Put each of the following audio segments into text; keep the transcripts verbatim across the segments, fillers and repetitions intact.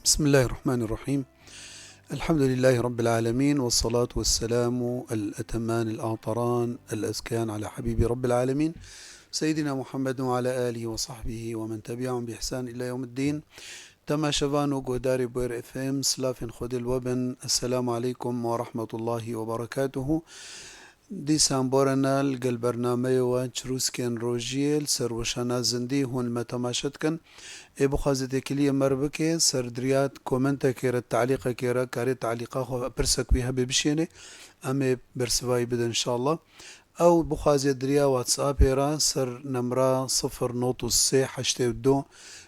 بسم الله الرحمن الرحيم. الحمد لله رب العالمين، والصلاة والسلام الأتمان الأعطران الأزكيان على حبيب رب العالمين سيدنا محمد وعلى آله وصحبه ومن تبعهم بإحسان إلى يوم الدين. Temaşevan û guhdarê Bûyer F M, silavên Xwedê li we bin. Esselamu aleykum ve rahmetullahi ve berekatuhu. Dîsan borena li gel bernameyê we Çirûskên Rojiyê li ser weşana zindî hûn li me temaşe dikin. Ê bixwaze têkiliyê me re bike, ser diriya komentekê re, talîqekê re, karê talîqa xwe, pirsek wî hebe bişêne. Em ê bersivayî bidin inşallah. Ew bixwaze diriya WhatsAppê re ser nemra sifir not sê heştê du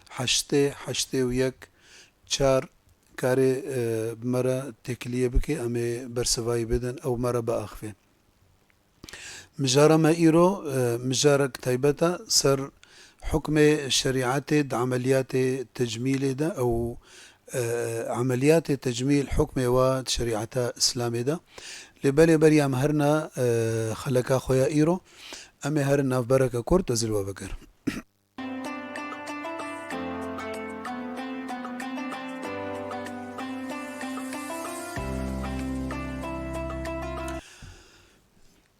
heştê heştê yek çar karê, e, bi me re têkiliyê bike, em ê bersivayî bidin, ew me re biaxive. Mijara me îro, e, mijarek taybet e ser hukmê şerîetê di emeliyatê tecmîlê de, ew, e, emeliyatê tecmîl hukmê wa di şerîeta Îslamê de. Lê belê beriya em herina, e, xeleka xwe ya îro, em ê herin navbereke kurt ez li we vegerim.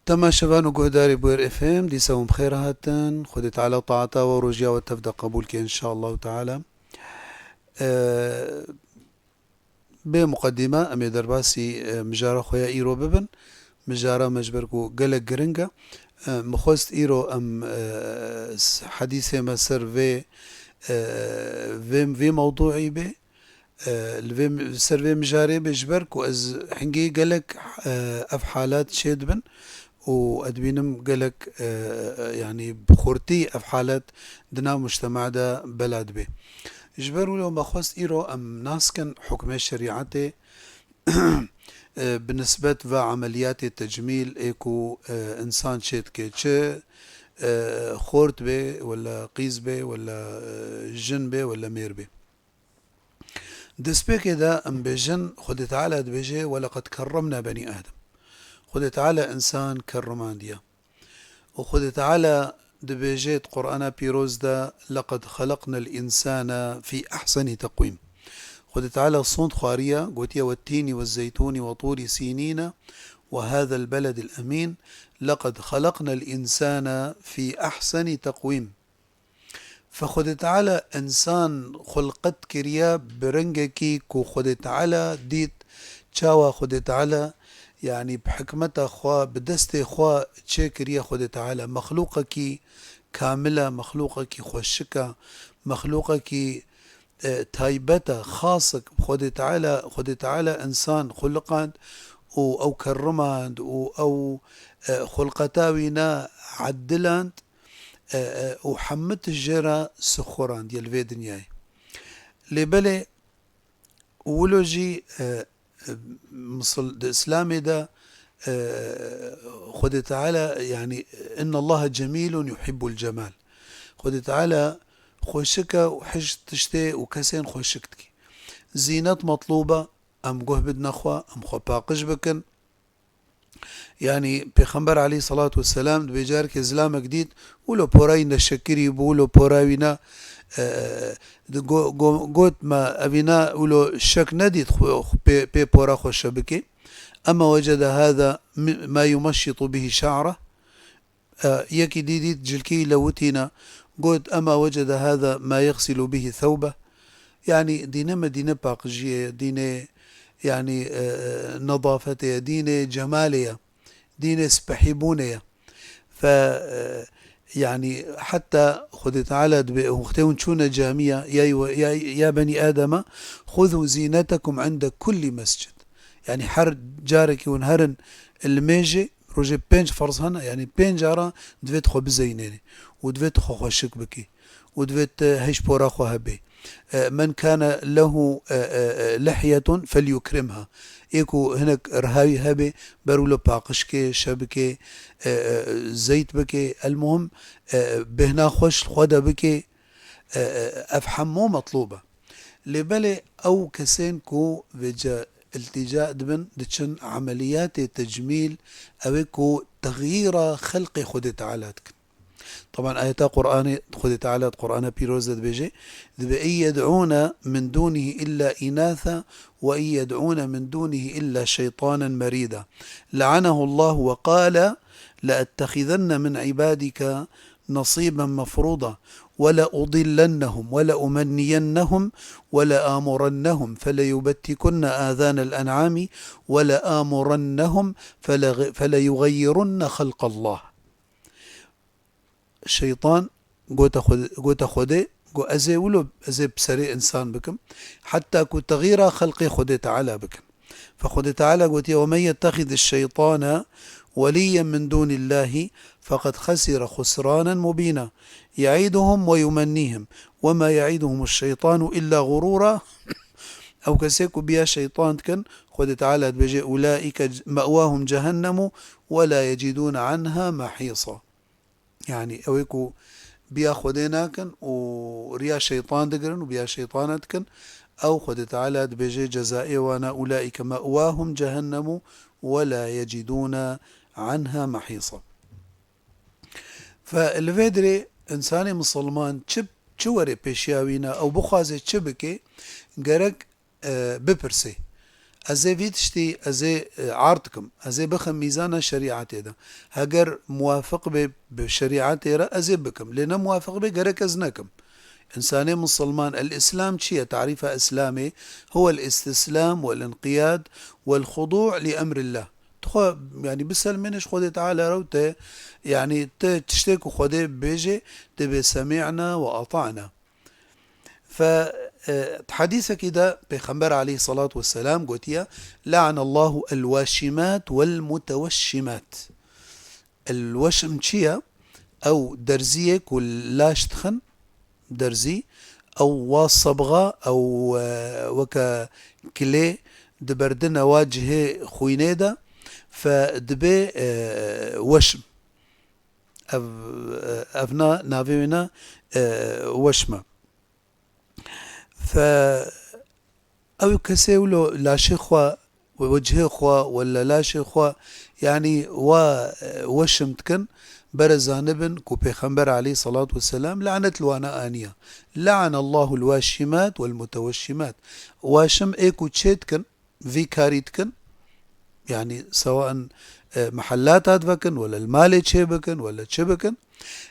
Temaşevan û guhdarê Bûyer F M, dîsa hûn bi xêr hatin. Xwedê Teala taeta we û rojiya we tev de qebûl ke, inşallahu teala. Eee, Bê muqedîme, em ê derbasî, e, mijara xwe ya îro bibin. Mijara me ji ber ku gelek giring e. E, min xwest îro em, e, s-, hedîsê me ser vê, e, vê, vê mewdûî bê. E, li vê, ser vê mijarê bê, ji ber ku ez hingê gelek, e, ev halat çêdibin. û ez dibînim gelek, e, e, yanî bi xurtî ev halet di nav mujtema de bela dibe. Ji ber wilo me xwest îro em nas kin hukmê şerîetê, e, bi nisbet ve emeliyatê tecmîl ê ku, e, însan çê dike, çi, e, xort be, wela qîz be, wela, e, jin be, wela mêr be. Destpêkê de em bêjin, Xwedê Teala dibêje, "Weleqed kerremna benî Adem." Xwedê Teala însan kerrimandiye. Û Xwedê Teala dibêje di Qur'ana Pîroz de, "Leqed xeleqnel însane fî ehsenî teqwîm." Xwedê Teala sond xwariye, gotiye, "Wettînî wezzeytûnî we tûrî sînîne we hazel beledil emîn. Leqed xeleqnel însane fî ehsenî teqwîm." Fe Xwedê Teala însan xulqet kiriye bi rengekî ku Xwedê Teala dît, çawa Xwedê Teala, yanî bi hikmeta xwe, bi destê xwe çêkiriye Xwedê Teala. Mexlûqekî kamil e, mexlûqekî xweşik e, mexlûqekî, e, taybet e, xasik. Xwedê Teala, Xwedê Teala însan xuliqand û ew kerrimand û ew, e, xulqeta wî ne ediland. E, e, û hemû tişt jê re sixurandiye li vê dinyayê. Lê belê wilo jî, e, e, misil di Îslamê de, e, Xwedê Teala, yanî, "Innallaha cemîlun yuhibbul cemal." Xwedê Teala xweşik e û hej tiştê û kesên xweşik dike. Zînet metlûb e, em guh bidine xwe, em xwe paqij bikin. Yanî Pêxember aleyhisselatu vesselam dibê careke zilamek dît, wilo pora wî ne şekirî bû, wilo pora wî ne, e, di go-, go-, got me, evîna wilo şek nedît xwe, xwe pê, pê pora xwe şe bike. Ema wecede hâzâ mi-, ma yumeşşitu bihi şa'reh. E, yekî dî dît cilkî lewitîne, got, "Ema wecede hâzâ ma yexsilu bihi thewbeh." Yanî dîne me dîne paqijiyê ye, dînê, yanî, e, e, nedafetê ye, dînê cemalê ye, dînê spehîbûnê ye. Fe, e, yanî heta Xwedê Teala dibê, wextê hûn çûne camiya, ya, ya, ya benî Ademe, "Xuzû zînetekum inde kullî mescid." Yanî her carekî hûn herin li mêjê, rojê pênc ferz hene, yanî pênc cara divêt xwe bizeynênê û divêt xwe xweşik bikî û divêt, e, hej pora xwe hebê. E, "Men kane lehu, e, e, e, lihyetun felyukrimha." Ê ku hinek rihayî hebê, ber wilo paqij kê, şe bikê, e, e, zeyt bikê. Elmuhim, e, bêhna xweş li xwe de bikê. E, e, ev hemû metlûb e. Lê belê ew kesên ku vêce îltîca dibin, diçin emeliyatê tecmîl, ew ê ku texyîra xelqê Xwedê Teala dikin. Teban ayeta Qur'anê, Xwedê Teala di Qur'ana pîroz de dibêje, dibe, "Ê yed'ûne min dûnihî illa înatha ve ê yed'ûne min dûnihî illa şeytanen merîda. Le'anehullahu ve qale, le'ettehizenne min ibadike nasîben mefrûda. Ve le'udillennehum ve le'umenniyennehum ve le'amurennehum feleyubettikunne âzânel en'ami ve le'amurennehum fele-, feleyugayyirunne halqallah." Şeytan gote Xwedê, gote Xwedê, got, "Ez ê wilo, ez ê bi serê insan bikim, heta ku texîra xelqê Xwedê Teala bikin." Fe Xwedê Teala gotiye, "Ve men yettexidiş-şeytane weliyyen min dûnillâhi feqed xesire xusranen mubîna. Ye'iduhum ve yumennihim ve ma ye'iduhumuş-şeytanu illa gurûra." Ew kesê ku biya şeytan dikin, Xwedê Teala dibêje, "Ulaîke me'wahum cehennemu ve la yecidûne anha mehîsa." Yani ew ê ku biya Xwedê nakin û riya şeytan digirin û biya şeytana dikin, ew Xwedê Teala dibêje cezayê wana, "Ulaîke me'wahum cehennemu ve la yecidûne anha mehîsa." Fe li vê dirê insanê misilman çi, çi were pêşiya wî ne, ew bixwaze çi bike, gerek e, bipirse. Ez ê vî tiştî, ez ê, e, ard kim, ez ê bixim mîzana şerîetê de. Heger muwafiq be bi şerîetê re, ez ê bikim. Lê ne muwafiq be, gerek ez nekim. Însanê misilman, el-Îslam çi ye? Tarîfa Îslamê, huwel îstîslam wel-înqiyad wel-xudû' li emrillah. Tu xwe, yanî, biselmêne ji Xwedê Teala re û te, yanî, te tiştê ku Xwedê bibêje, tu bê semî'na we ata'na. Fe, e, di hedîsekî de Pêxember aleyhissalatu vesselam gotiye, "Le'anallahu el-waşimat wel-muteweşşimat." El-weşm çi ye? Ew derziyê ku laş dixin, derzî, ew wa sebxa, ew, e, weke kilê diberdine wa cihê xwînê de, fe dibe, e, weşm. Ev, ev na, navê wê na, e, weşm e. Fe ew kesê wilo laşê xwe, we-, wecihê xwe, wela laşê xwe, yanî wa, e, weşm dikin, bere zanibin ku Pêxember aleyhissalatu vesselam lanet li wana aniye. Le'anallahu el-waşimat wel-muteweşşimat. Waşim ê ku çê dikin, vî karî dikin, yanî sewaen, e, mehellata divekin, wele li malê çê bikin, wele çi bikin,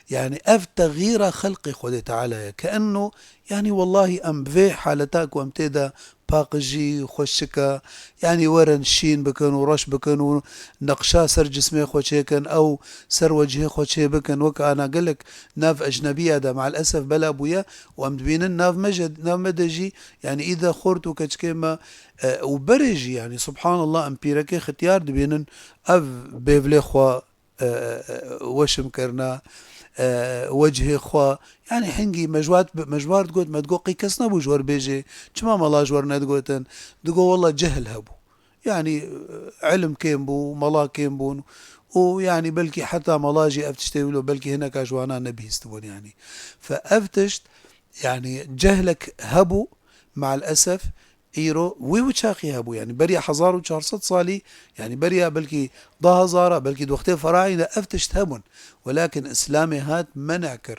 yanî ev texîra xelqê Xwedê Teala ye. Keenno, yanî wellahî em bi vê haleta ku em tê de paqijî, xweşik e, yanî werin şîn bikin û reş bikin û neqşa ser cismê xwe çêkin, ew ser wecihê xwe çê bikin, wek ana gelek nav ecnebiya de, me'el esef, bela bûye û em dibînin nav me je-, nav me de jî, yanî îde xort û keçikê me, e, û berê jî, yanî, subhanallah, em pîrekê xitiyar dibînin, ev bêvlê xwe, e, e, weşim kirina, e, wecihê xwe, yanî, hingî me ji wat, me ji war digot, me digot, qey kes nebû ji we re bêje, çima mala ji we re nedigotin? Digot, wela cehl hebû. Yanî, e, ilim kêm bû, mala kêm bûn û, yanî, belkî heta mala jî ev tiştê wilo, belkî hineka ji wana nebihîstibûn, yanî. Fe ev tişt, yanî, cehlek hebû, me'el esef, îro wî wî çaxî hebû, yanî beriya hezar û çar sed salî, yanî beriya belkî du hezara, belkî di wextê feraîne ev tişt hebûn. Welakin Îslamê hat men'a kir.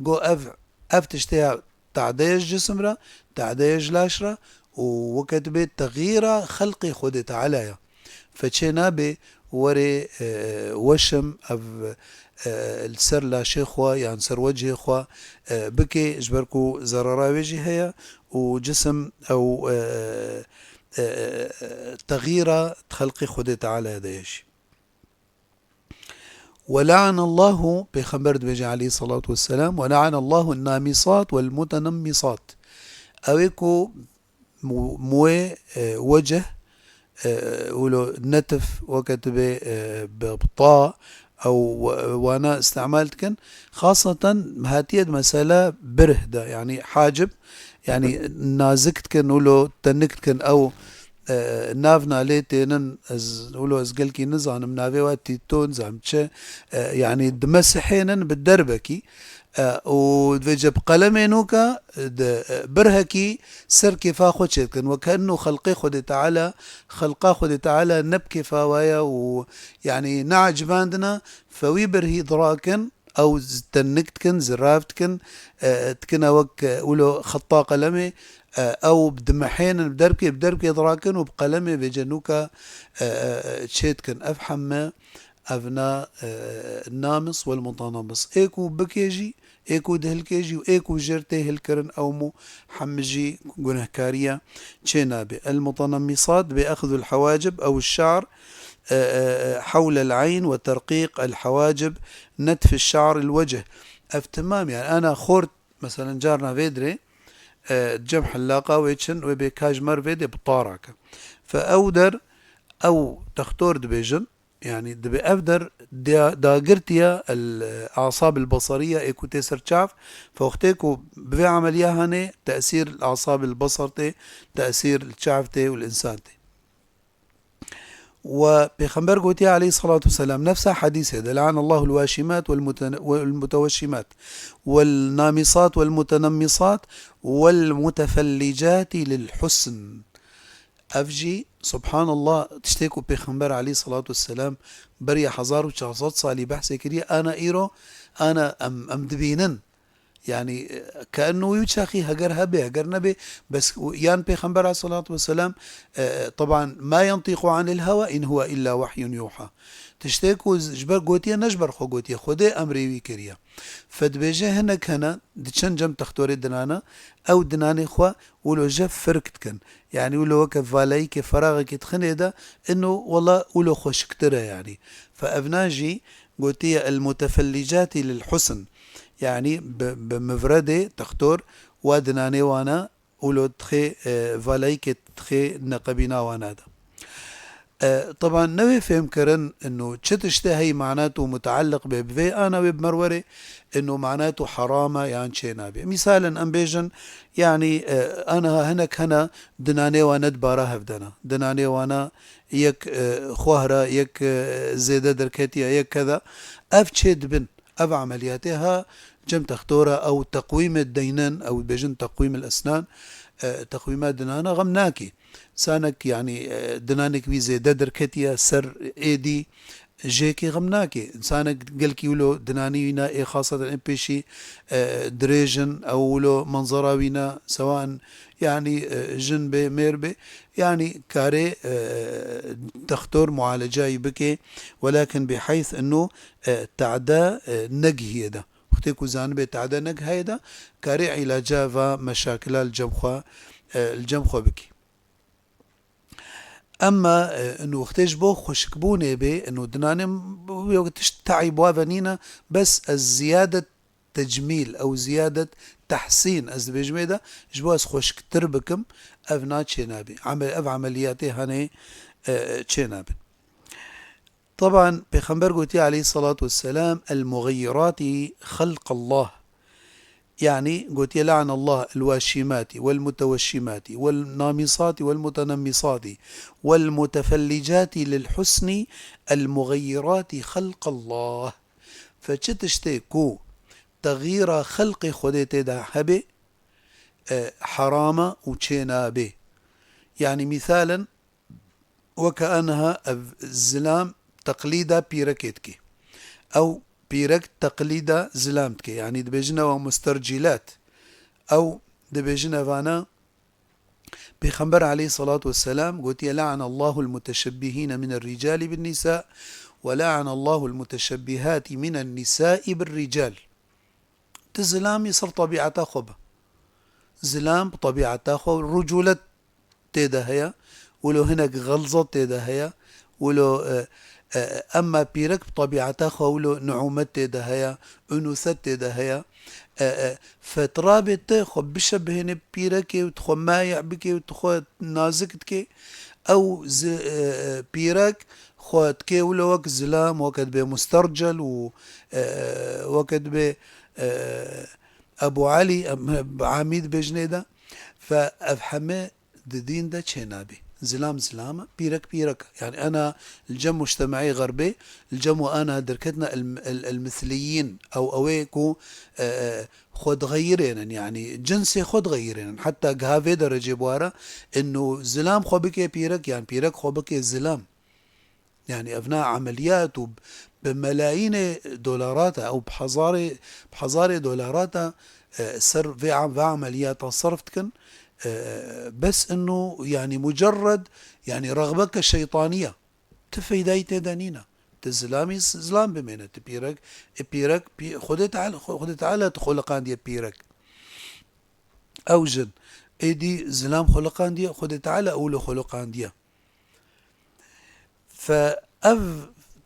Got ev, ev tiştê ya tade ye ji cisim re, tade ye ji laş re û weke dibê texîra xelqê Xwedê Teala ye. Fe çê nabe werê, e, weşim ev, e, li ser laşê xwe yan ser wecihê xwe, e, bike, ji ber ku zerara wê jî heye û cisim ew, e, e, e, texîra xelqê Xwedê Teala de ye jî. "Ve le'anallahu", Pêxember dibêje aleyhissalatu vesselam, "Ve le'anallahu namîsat vel mutenammisat." Ew ê ku mu-, muwê, e, wecih, e, wilo netif weke tu bê, e, bi, bi ta ew we-, wana îstemal dikin. Xaseten hatiye di mesela birh de, yanî hacib, yanî nazik dikin, wilo tenik dikin, ew, e, nav nalê tênin, ez, wilo ez gelkî nizanim, navê wa tîto, nizam çi, e, yanî dimesihênin bi derbekî, e, û divêce bi qelemê nûka, e, di, e, birhekî ser kêfa xwe çêdikin. Weke enno xelqê Xwedê Teala, xelqa Xwedê Teala ne bi kêfa wa ye û, yanî, neecibandina, fe wî birhî dirakin, Ew z-, te nik dikin, zirav dikin, e, dikine wek, e, wilo xeta qelemê, e, ew dimihênin bi dervkê, bi dervkê dirakin û bi qelemê vêce nûka, e, e, e, çê dikin. Ev heme, ev na, e, namis wel mutanammis. Ê ku bikê jî, ê ku dihilkê jî û ê ku jêr tê hilkirin, ew mû hemî jî gunehkariya çê nabe. El mutanammisat bi exzul hewacib ew şar, e, e, e, hewlel eyn ve terqîq el hewacib, netf şar el wecih. Ev temam, yani, ana xort, meselen, carna vê dirê, e, cem hellaqa wê çin, wê bê kaj mer vê dê bi tara ke. Fe ew der, ew textor dibêjin, yani, dibe ev der dia-, dagirtiya el, e, asab el basariya ê ku tê ser çav, fe wextê ku bi vê ameliya hanê tesîr el asab el basar tê, tesîr el çav tê û el insan tê. Ve Pêxember gotiye aleyhissalatu vesselam, nefsa hadîsê de, "Le'anallahu el-wâşimât vel-mutene-, vel-muteweşşimât, vel-nâmisât vel-mutenemmîsât, vel-mutefellicâti lil-husn." Ev jî, subhanallah, tiştê ku Pêxember aleyhissalatu vesselam beriya hezar û çar sed salî behsê kiriye, ana îro, ana em, em dibînin. Yani, e, keenno wî çaxî heger hebe, heger nebe, bes, yan Pêxember aleyhissalatu vesselam, e, e, teban, "Ma yentîqu anil hewa in huwa illa wehyun yuha." Tiştê ku z-, ji ber gotiye, ne ji ber xwe gotiye, Xwedê emrê wî kiriye. Fe dibêje hinek hene, diçin cem textorê dinana, ew dinanê xwe wilo je firk dikin. Yani wilo weke valayîkê, feraxekê dixinê de, ino wela wilo xweşiktir e yani. Fe evna jî gotiye el mutefellicati lil husn. Yani bi, bi mivredê textor wa dinanê wana û lo dixê, e, valayîkê dixê neqebîna wana de. E, teban ne wê fêhm kirin ino çi tiştê hey manat û mutealliq bê bi vê ana wê bi merwerê ino manat û herama yan çê nabê. Mîsalen em bêjin, yani, e, aniha hinek hene dinanê wana di bara hevdena. Dinanê wana yek, e, xwehra, yek, e, zêde derketiya, yek keda. Ev çê dibin. Ev emeliyatê ha cem textora ew teqwîmê deynin, ew dibêjin teqwîm el esnan, e, teqwîma dinana xem nake. Sanek, yani, e, dinanek wî zêde derketiye ser êdî, jêkê xem nake. Însanek gelkî wilo dinanî wî na ê xaseten ê pêşî, e, dirêj in, ew wilo menzera wî na, sewan, yani, e, jin bê, mêr bê, yani, karê, e, textor mualecayî bike, welakin biheyth ino, e, te'de, e, negihiyê de. Wextê ku zanibê te'de negihiyê de, karê îlaca va meşakila li cem xwe, e, li cem xwe bike. Emma, e, ino wextê ji bo xweşikbûnê bê, ino dinanê m-, wê tişt te'î bi wa ve nîne, bes ez ziyadet tecmîl ew ziyadet tehsîn ez dibêjim ê de, ji bo ez xweşiktir bikim, ev na çê nabê. Eme-, ev emeliyatê henê, e, çê nabin. Teban Pêxember gotiye aleyhissalatu vesselam, "El-muxeyyirati xelqallah." Yani gotiye, "Le'anallah el-washimati, vel-muteweşşimati, vel-namisati, vel-mutenammisati, vel-mutefellicati lil-husni, el-muxeyyirati xelqallah." Fe çi tiştê ku texyîra xelqê Xwedê tê de hebe, e, herama û çê nabe. Yani mîsalen, weke aniha ev zilam teqlîda pîrekê dike. Ew pîrek teqlîda zilam dike. Yani dibêjin ewa mustercîlat. Ew dibêjin evana, Pêxember aleyhissalatu vesselam gotiye, "Le'anallahu el-muteşebbihîne mine ricali bin nisa ve le'anallahu el-muteşebbihati minen nisai bir rical." Tu zilamî ser tebîeta xwe be. Zilam bi tebîeta xwe rûcûlet tê de heye, wilo hinek xelzet tê de heye, wilo, e, e, emma pîrek bi tebîeta xwe wilo nuûmet tê de heye, unûset tê de heye. E, e, fetrabe te xwe bişebihêne pîrekê û tu xwe mayî bike û tu xwe nazik dike. Ew zi-, e, e, pîrek xwe dike wilo wek zilam, weke dibe mustercel û, e, weke dibe, e, Ebu Elî, em, Amî dibêjinê de. Fe ev heme di dîn de çênabê. Zilam zilam e, pîrek pîrek e. Yani ana li cem mujtemaê xerbê, li cem we ana derketine el, el, el misliyîn, ew, ew ê ku, e, e, xwe dixeyirênin, yani cinsê xwe dixeyirênin. Heta giha vê derecê bi wara, ino zilam xwe bike pîrek, yan pîrek xwe bike zilam. Yani evna emeliyat û bi melayînê dolarata ew bi hezarê, bi hezarê dolarata, e, ser vê am-, vê emeliyata serf dikin, e, bes inu yani mucerred, yani rexbeke şeytaniye. Ti feydayî tê de nîne. Ti zilamî s-, zilam bimêne. Ti pîrek, e, pîrek, pî-, Xwedê Teala, Xwe-, Xwedê Teala tu xwe liqandiye pîrek. Ew jin. Êdî zilam xwe liqandiye, Xwedê Teala ew li xwe liqandiye. Fe ev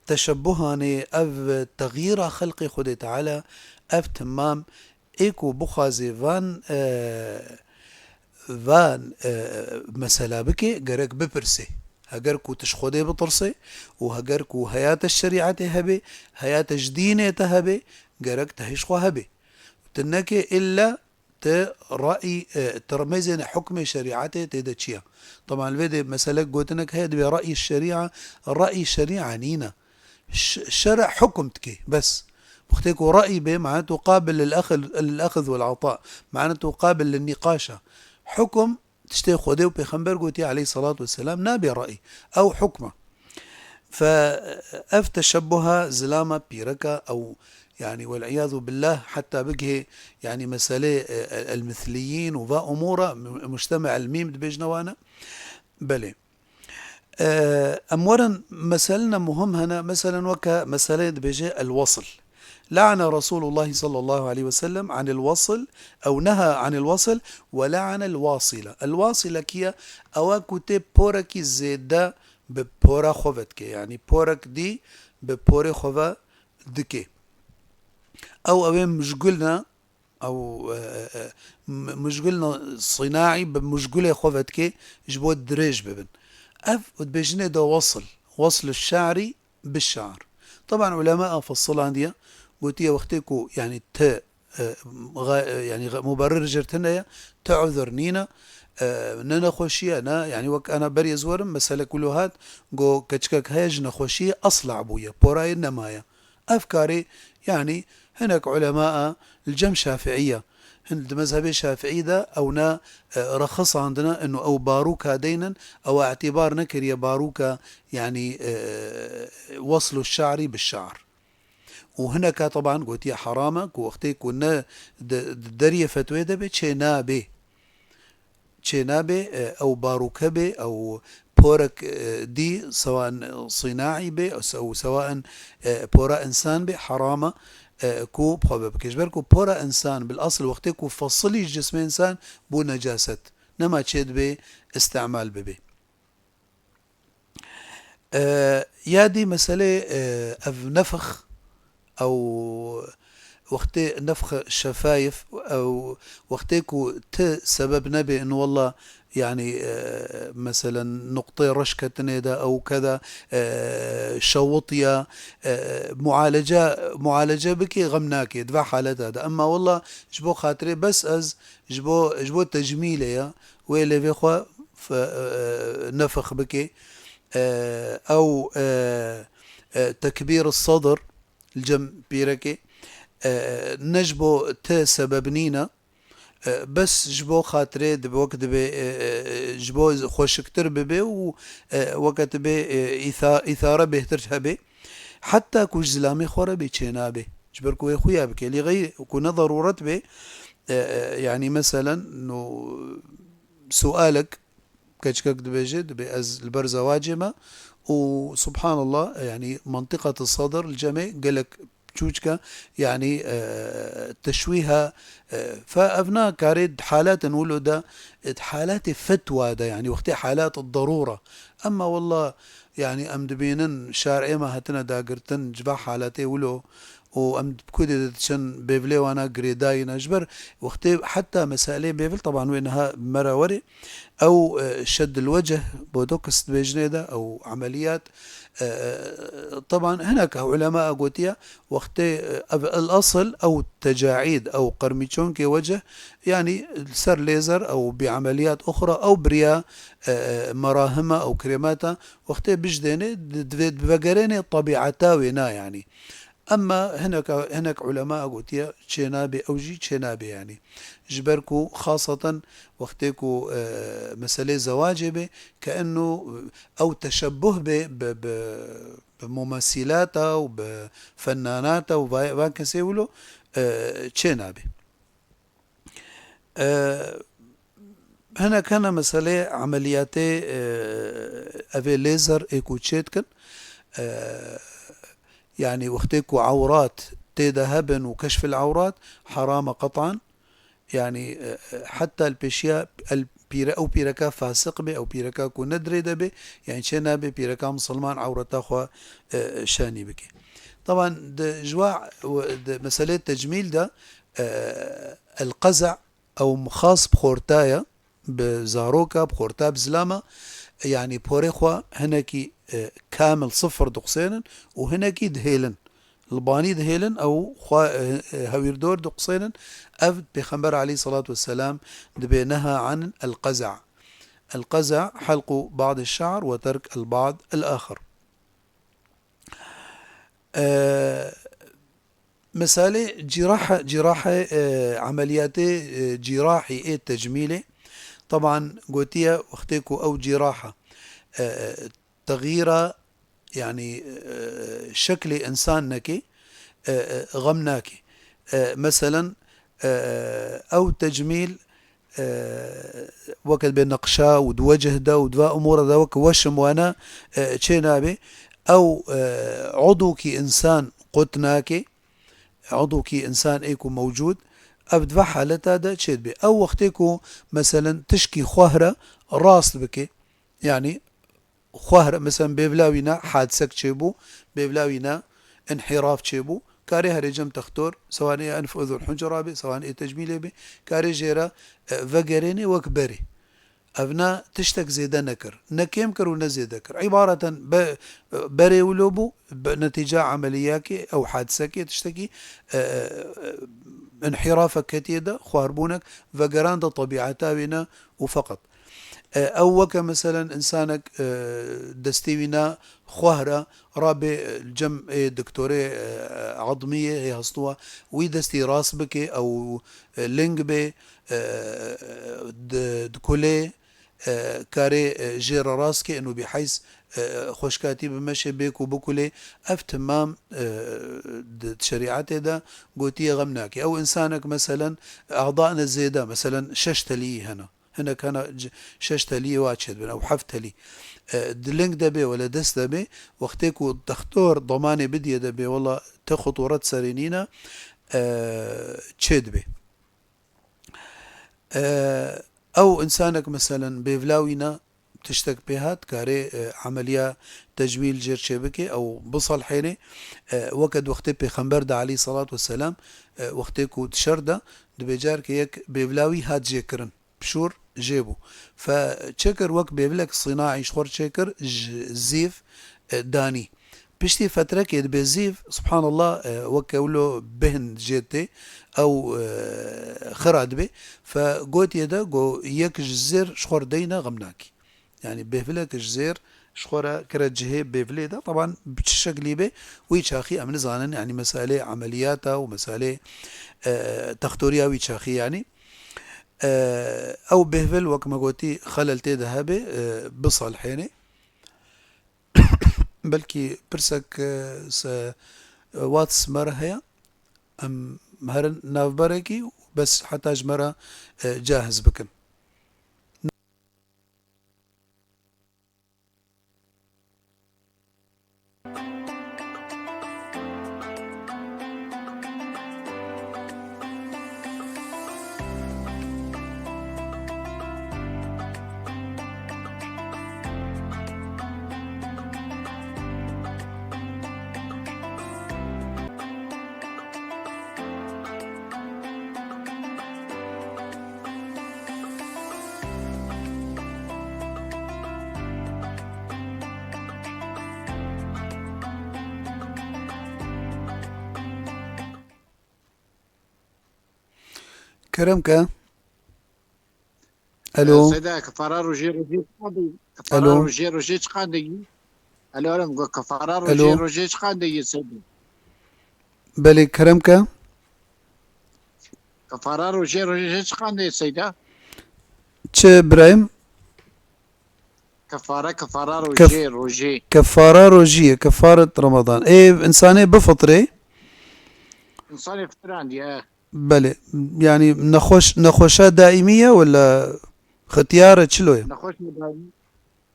teşebbuhanê, ev texyîra xelqê Xwedê Teala, ev timam ê ku bixwazê van, e, van, e, mesela bike, gerek bipirsê. Heger ku tu ji Xwedê bitirsê û heger ku heya te ji şerîetê hebe, heya te ji dînê te hebe, gerek te hîş xwe hebe. Tu neke illa te ra'yî, e, te mêzêne hukmê şerîetê tê de çi ye. Teban li vê de meselek gotinek heye, divê ra'yî şerîa, ra'yî şerîa nîne. Ş-, şer'a hukm dike, bes. Wextê ku ra'yî bê, manetu qabil lil axil-, lil axz wal ata. Manetu qabil lin nîqaş e. Hukm, tiştê Xwedê û Pêxember gotiye aleyhissalatu vesselam, nabê ra'yî. Ew hukm e. Fe ev teşebbuha zilama pîreka ew, yani, wel'iyadu billah, hetta bigihê, yani, meselê, e, e, el-mithliyîn û va umûra, mu-, mujtema el-mîm dibêjne wane. Belê. E, em werin meselina muhim hene, meselen weke meselê dibêje el-wasl. Le'ane Resulullahi sallallahu aleyhi ve sellem anil wasl, ew neha anil wasl, ve le'anel wasile. El wasile kî ye? Ew e ku tê porekî zêde bi pora xwe ve dike. Yanî porek dî bi porê xwe ve dike. Ew, ew ê mujgul ne, ew, e, e, e, m-, mujgul ne sînaî bi mujgulê xwe ve dike, ji bo dirêj bibin. Ev dibêjinê de wasl. Wasl şe'rî bi şe'r. Teban ulema fesilandiye, gotiye wextê ku, yani, ti, e, ğe-, e, yani, ğe-, muberir jir tune ye, ti uzur nîne, e, ne nexweşiye, ne, yani, wek ana berê ez werim, meselek wilo hat, go keçikek heye ji nexweşiyê esla bûye, porayê nemaye. Ev karê, yani, hinek ulema li cem Şafiiye, hin di mezhebê Şafiî de ew ne, e, rexisandine, inu ew barûka deynin, ew îtîbar nekiriye barûka, yani, e, waslu şe'rî bi şe'r. Û hineka teban gotiye heram e, ku wextê ku ne di, di deriyê fetwê de be, çê nabe. Çê nabe, e, ew barûke be, ew porek, e, dî, sewan sînaî be, ew se-, ew sewan, e, pora însan be, heram e, e, ku bi xwe ve bike. Ji ber ku pora însan, bil asl wextê ku fesilî ji cismê însan bû necaset, nema çê dibe îstimal bibe. E, ya dî meselê, e, ev nefx, ew wextê nefx şefayif, ew wextê ku ti sebeb nebe, in wallah, yani, e, meselen, nuqtê reş ketinê de, ew keda, e, şewitiya, e, mualece, mualece bike, xem nake, di va haleta de. Emma wallah, ji bo xatirê bes ez, ji bo, ji bo tecmîlê ya, wê lêvê xwe fe-, e, nefx bike. E, ew, e, e, tekbîr sedr li cem pîrekê, e, ne ji bo te sebeb nîne, e, bes ji bo xatirê dibe, wek dibe, e, e, e, ji bo xweşiktir bibe û, e, weke dibe, e, îtha-, îthare bêhtir hebe. Heta ku ji zilamê xwe re bê çênabe. Ji ber ku wê xuya bike. Lê xeyr ku ne darûret be, e, e, yani meselen, no, sualek, keçikek dibêje, dibê ez li ber zewacê me û subhanallah, yani, mentiqet sedr li cemê gelek çûçke, yani, e, teşwîha, e, fe evna karê di halatin wilo de, e, di halatê fetwa de, yani, wextê halat darûra. Emma wallah, yani, em dibînin şarê me hatine dagirtin, ji va halatê wilo, û em bi ku dê diçin bêvilê wana girêdayî ne. Ji ber wextê heta meselê bêvil, teban wê niha bi me re werê, ew, e, şeddil weceh, botoks dibêjinê de, ew emeliyat, e, e, teban hineka ulema gotiye, wextê, e, ev el asl, ew tecaîd, ew qermîçonkê weceh, yani ser lêzer, ew bi emeliyat uxra, ew biriya, e, e, merahima, ew krêmata, wextê bijdênê, di, divê, divegerênê tebîeta wê na, yani. Emma hinek, hinek ulema gotiye çênabe, ew jî çênabe yanî. Ji ber ku xaseten wextê ku, e, meselê zewacê be, ke eno ew teşebbuh be bi, bi, bi mumesîlata û bi fennanata û va-, van kesê wilo, e, çênabe. E, hinek hene meselê emeliyatê, e, evê lêzer ê ku çê dikin. E, yanî wextê ku ewrat tê de hebin û keşfil ewrat herame qetan. Yanî, e, e, heta li pêşiya el pîre, ew pîreka fasiq be, ew pîreka ku ne dirê de be, yanî çê nabe pîreka misilman ewreta xwe, e, şanî bike. Taban di ji wa, di meselê tecmîl de, e, el-qeza ew mixas bi xorta ye, bi zaroka, bi xorta, bi zilama, yanî porê xwe hinekî, e, kamil sifir diqusênin û hinekî dihêlin. Li banî dihêlin ew xwe, e, e, hewîrdor diqusênin. Ev Pêxember aleyhissalatu vesselam dibê neha an el-qeza. El-qeza helqu ba'd el-şe'r ve terk el-ba'd el-axir. E, Meselê cîrahe, cîrahe, e, emeliyatê, e, cîrahî ê tecmîlê. Taban gotiye wextê ku ew cîraha, e, e, texyîra, yanî, e, şeklê însan neke, e, e, xem nake. E, meselen, e, ew tecmîl, e, weke dibê neqşa û di wecih de û di va umûra de weke weşim wana, e, çê nabe. Ew, e, udûkî însan qut nake, udûkî însan ê ku mewcûd, ev di va haleta de çê dibe. Ew wextê ku, meselen, tişkî xwehre rast bike, yanî, xwehre, meselen, bêvla wî ne hadisek çêbû, bêvla wî ne inhîraf çêbû, karê herê cem textor, sewan ê enf, uzun, huncera be, sewan ê tecmîlê be, karê jê re, e, vegerênê wek berê. Ev ne tiştek zêde nekir. Ne kêm kir û ne zêde kir. Îbareten be-, berê wilo bû, bi netîca emeliyekê, ew hadisekê, tiştekî, e, e, inhîrafek ketiye de, xwarbûnek vegeran de tebîeta wê ne û feqet. E, ew weke meselen însanek, e, destê wî ne xwehre, rabê, e, cem ê doktorê, e, edmiyê hê hestûwa, wî destî rast bike, ew, e, ling bê, e, di, dikulê, e, karê, e, jê re rast ke, eno bîheyz, e, xweşkatî bimeşe bê ku bikulê. Ev timam, e, di şerîetê de gotiye xem nake. Ew însanek meselen, a'dane zêde, meselen, şeş telî hene. Hinek hene c-, şeş teliyê wa çêdibin, ew heft telî. E, di ling de bê, wele dest de bê, wextê ku dextor demanê bidiye de bê, wela ti xuturet serê nîne, e, çêdibê. E, ew însanek, meselen, bêvla wî ne, tiştek pê hat, karê, e, emeliya tecmîl jêr çêbike, ew biselhênê, e, weke di wextê Pêxember de aleyhissalatu vesselam, e, wextê ku di şer de, dibê carke yek bêvla wî hat jêkirin. Pişûr jê bû. Fe çêkir wek bêvilek sînaî ji xwe re çêkir, ji zîv, e, danî. Piştî fetrekê dibê zîv, subhanallah, e, weke wilo bihn jê tê, ew, e, xira dibê. Fe gotiye de, go yek ji zêr ji xwe re deyne xem nakî. Yanî bêvilek ji zêr ji xwe re kire cihê bêvilê de. Teban bi çi şeklî bê, wî çaxî em nizanin. Yanî meselê emeliyata û meselê, e, textoriya wî çaxî yanî. E, ew bêhvil, wek me gotî, xelel tê de hebe, e, bisalhênê. Belkî pirsek, e, se, e, Whats me re heye. Em herin navberekî û bes heta ji me re, e, cahiz bikin. Kerem ke. Alo. Seyda, kefara rojê rojê çiqan de-, kefara Alo. rojê rojê çiqan de-, Alo, alo, go kefara rojê Alo. rojê çiqan de-, Seyda. Belê, kerem ke. Kefara rojê, rojê çi qandê seyda? Çi birayim? Kefara, kefara rojê, rojê. Kefara rojî ye, kefaret Ramadan. Ê, insanê bifitrê? İnsanê fitirandiye. Belê. Yani nexweş, nexweşa daîmî ye wela xitiyar e, çilo ye? Nexweş daîmî.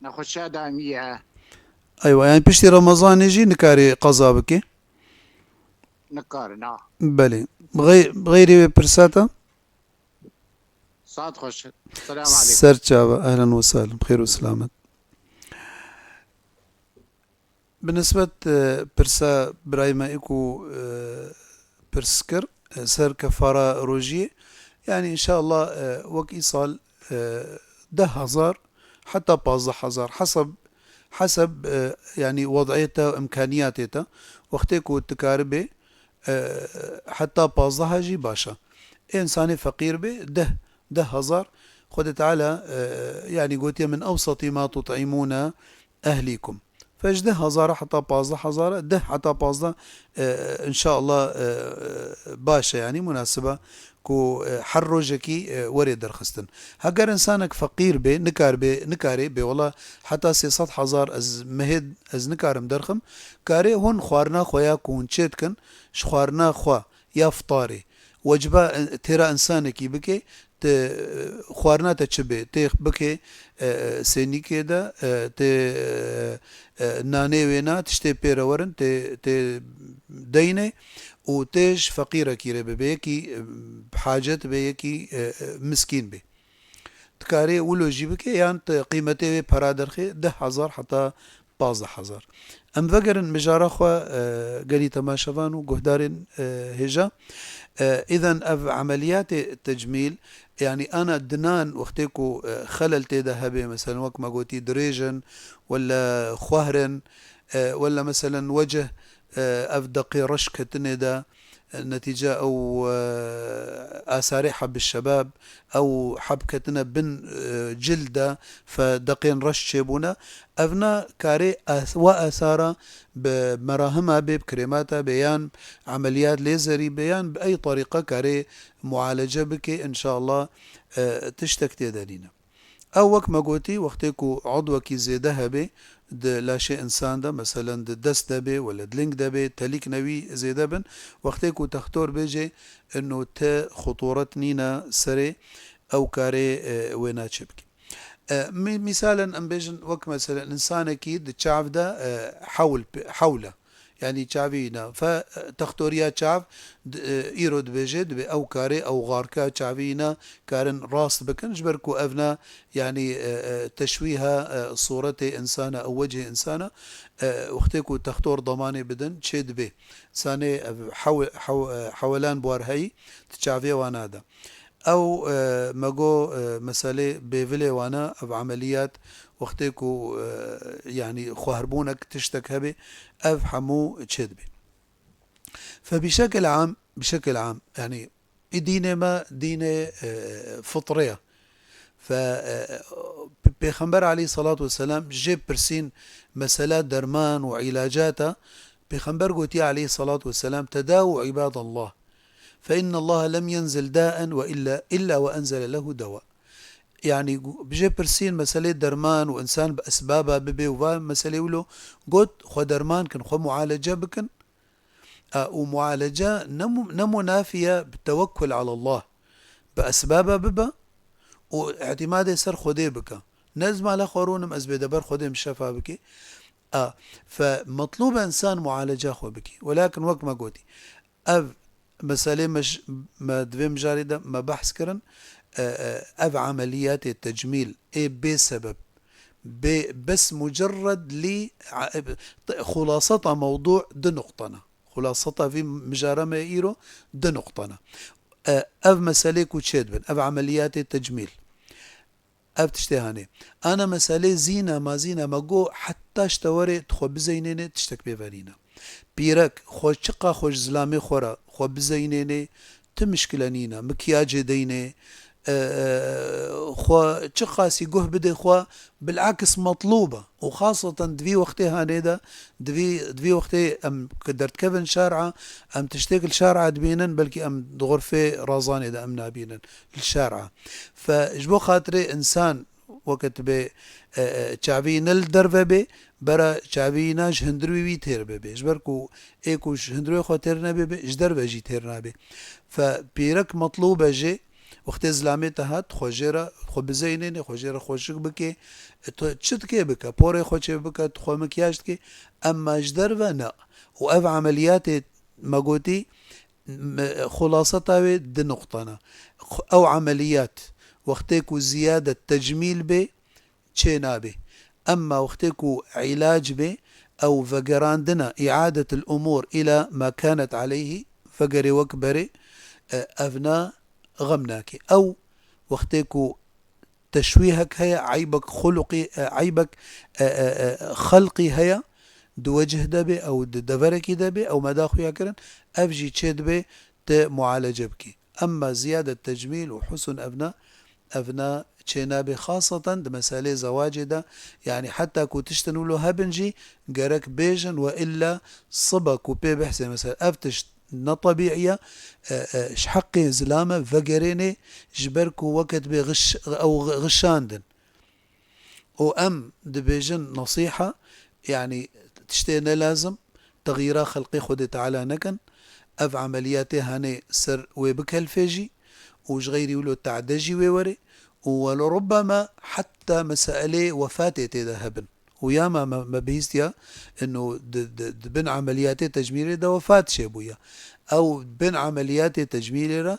Nexweşa daîmî ye. Eywa, yani piştî Ramazanê jî nikarê qeza bike? Nikare, na. Belê. Xey-, xeyrê wê pirsa te? Saet xweş. Selam aleykum. Ser çava, ehlen we sahlen, xêr û selamet. Bi nisbet, e, pirsa birayê me ê ku, e, pirs kir, e, ser kefara rojiyê, yani inşallah, e, wek îsal, e, deh hezar heta pazdeh hezar, heseb, heseb, e, yani wed'ê te, imkaniyatê te, wextê ku tu karibê, e, heta pazdeh jî baş e. Ê insanê feqîr bê, deh, deh hezar, Xwedê Teala, e, yani gotiye, "Min ewsatî ma tut'imûne ehlîkum." Fe ji deh hezar heta pazdeh hezar, deh heta pazdeh, e, inşallah, e, baş e, yani munasiba ku, e, her rojekî, e, were derxistin. Heger insanek feqîr bê, nikar bê, nikarê bê, wela heta sê sed hezar ez mehê ez nikarim derxim, karê hûn xwarina xwe ya ku hûn çê dikin, ji xwarina xwe ya fitarê, weciba, e, têra insanekî bike, te, e, xwarina te çi bê, tê bike, e, e, sênîkê de, e, tê, e, e, nanê wêna, tiştê pê re werin, tê, tê deynê û tê ji feqîrekî re bibe, yekî, e, bi hacet be, yekî, e, e, miskîn be. Dikarê wilo jî bike, yan te qîmetê wê pera derxê, deh hezar heta pazdeh hezar. Em vegerin mijara xwe, e, gelî temaşevan û guhdarên, e, hêja. E, îden ev emeliyatê tecmîl, yani ana dinan wextê ku, e, xelel tê de hebe, meselen wek me gotî dirêj in, wela xuehr in, e, wela meselen wecih, e, ev deqê reş ketinê de, netîce ew, e, asarê heb şebab, ew heb ketine bin, e, cil de, fe deqên reş çêbûne. Evna karê as-, wa asara bi merahima bê, bi krêmata bê, yan emeliyat lêzerî bê, yan bi ey tarîqa karê mualece bike, inşallah, e, tiştek tê de nîne. Ew wek me gotî, wextê ku edwekî zêde hebe di laşê însan de, meselen di dest de bê, wele di ling de bê, telîk newî zêde bin, wextê ku textor bêje, ino te xuturet nîne serê, ew karê, e, wê naçe bike. E, mî-, mîsalen em bêjin, wek meselen însanekî di çav de, e, hewl pê-, hewl e. Yanî çavî ne. Fe, e, textoriya çav, d-, e, îro dibêje, dibê ew karê, ew xarka çavî ne, karin rast bikin, ji ber ku ev ne, yanî, e, e, teşwîha, e, sûretê însana, ew wecihê însana, e, wextê ku textor demanê bidin, çê dibê. Sanê ev hew-, hew-, e, hewelan buar heyî, di çavê wan nade. Ew, e, me got, e, meselê bêvilê wan e, ev emeliyat, wextê ku, e, yanî xwehrbûnek tiştek hebe, ev hemû çêdibe. Fe bişekil am, bişekil am, yanî, ê dînê me, dînê, e, fitrê ye. Fe, e, Pêxember aleyhissalatu vesselam jê pirsîn mesela derman û îlacata, Pêxember gotiye aleyhissalatu vesselam, "Tedawu ibadallah. Fe innallaha lem yenzil daen ve illa, illa ve enzele lehu deva." Yanî, bijê pirsîn meselê derman û insan bi esbaba bibê û va meselê wilo got, xwe derman kin, xwe mualece bikin. A, û mualece ne mu-, ne munafiye bi tewekkul alallah. Bi esbaba bibe û îtîmadê ser Xwedê bike. Ne ez mala xwe rûnim, ez bêdeber Xwedê min şefa bike. A, fe metlûb e însan mualece xwe bike. Welakin wek me gotî, ev meselê me j-, me di vê mijarê de me behs kirin, e, e, ev emeliyatê tecmîl ê bê sebeb, bê bes mucerred lî, e, xulaseta mewdû du nuqte ne. Xulaseta vî mijara me îro du nuqte ne. E, ev meselê ku çêdibin, ev emeliyatê tecmîl. Ev tiştê hanê. Ana meselê zîna, ma zîna me got, heta ji te were tu xwe bizeynênê, tiştek pê ve nîne. Pîrek, xwe çiqa xwe ji zilamê xwe re xwe bizeynênê, ti mişkile nîne. Mikyacê deynê, e, e, xwe çiqasî guh bidê xwe, bilakis metlûb e. Û xaseten di vî wextê hanê de, di vî, di vî wextê em ki derdikevin şer'a, em tiştêk li şer'a dibînin, belkî em di xurfê razanê de em nabînin li şer'a. Fe ji bo xatirê însan weke tu bê, e, e, çavî ne li derve bê, bera çavî na ji hundirwî wî têr bibê. Ji ber ku ê ku ji hundirwê xwe têr nebê, bê, ji derve jî têr nabê. Fe pîrek metlûb e jê, wextê zilamê te hat, xwe jê re, xwe bizeynênê, xwe jê re xweşik bikê, tu çi dikê bike, porê xwe çê bike, tu xwe mikyaj dikê, emma ji derve ne. Û ev emeliyatê me gotî, me, xulaseta wê di nuqta ne. Xu-, ew emeliyat, wextê ku ziyade tecmîl bê, çê nabê. Emma wextê ku îlac bê, ew vegerandina, îadetul umûr îla ma kanet aleyhî, vegerê wek berê, e, ev na xem nake. Ew wextê ku teşwîhek heye, eybek xuluqî, e, eybek, e, e, e, xelqî heye, di wecih de bê, ew di deverekî de bê, ew meda xuya kirin, ev jî çê dibê te mualece bikî. Emma ziyade tecmîl û husn evna, evna çê nabê, xaseten di meselê zewacê de, yanî heta ku tiştin wilo hebin jî gerek bêjin, we illa sibe ku pê behsê, mesela ev tişt ne tebîî ye, e, e, ji heqê zilame vegerênê, ji ber ku weke dibê xiş-, ew xişandin. Û em dibêjin nesîha, yanî tiştê ne lazim, texyîra xelqê Xwedê Teala nekin, ev emeliyatê hanê ser wê bikelfê jî û ji xeyrî wilo tade jî wê werê û welo rubbema heta meselê wefatê tê de hebin. Û ya me, me, me bihîstiya, ino di, di, di bin emeliyatê tecmîlê de wefat çêbûye. Ew bin emeliyatê tecmîlê re,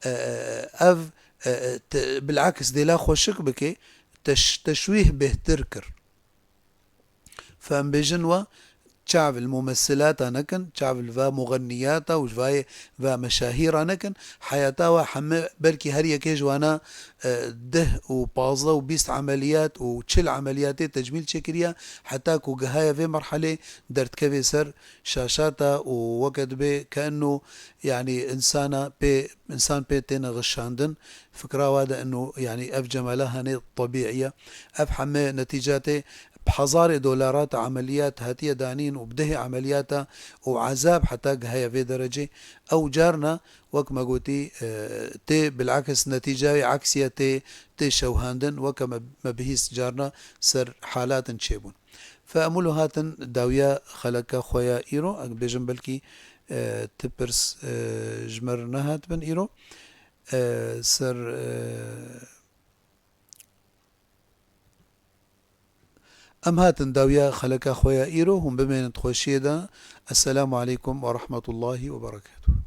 e, e, ev, e, e, te, bilakis dêla xweşik bike, teş-, teşwîh bêhtir kir. Fe em bêjin we, çav li mumessilata nekin, çav li va muxenniyata û ji vayê va meşahîra nekin. Heyata we heme, belkî her yekê ji wana, e, deh û pazdeh û bîst emeliyat û çil emeliyatê tecmîl çêkiriye, heta ku gihaye vê merhelê derdikevê ser şaşata û weke dibê ke eno, yanî însana pê, însan pê têne xişandin. Fikra wa de eno, yanî ev cemala hanê tebîî ye. Ev heme netîcatê bi hezarê dolarata emeliyat hatiye danîn û bi dehê emeliyata û ezab heta gihaye vê derecê. Ew carna, wek me gotî, e, tê bilakis netîca wê eksî ye, tê, tê şewhandin, weke me, me bihîst carna ser halatin çêbûn. Fe em wilo hatin dawiya xeleka xwe ya îro, ez bêjim belkî, e, ti pirs, e, ji me re nehatibin îro. E, ser, e, em hatin dawiya xeleka xwe ya îro, hûn bimênin di xweşiyê de. Esselamu aleykum ve rahmetullahi ve berekatuhu.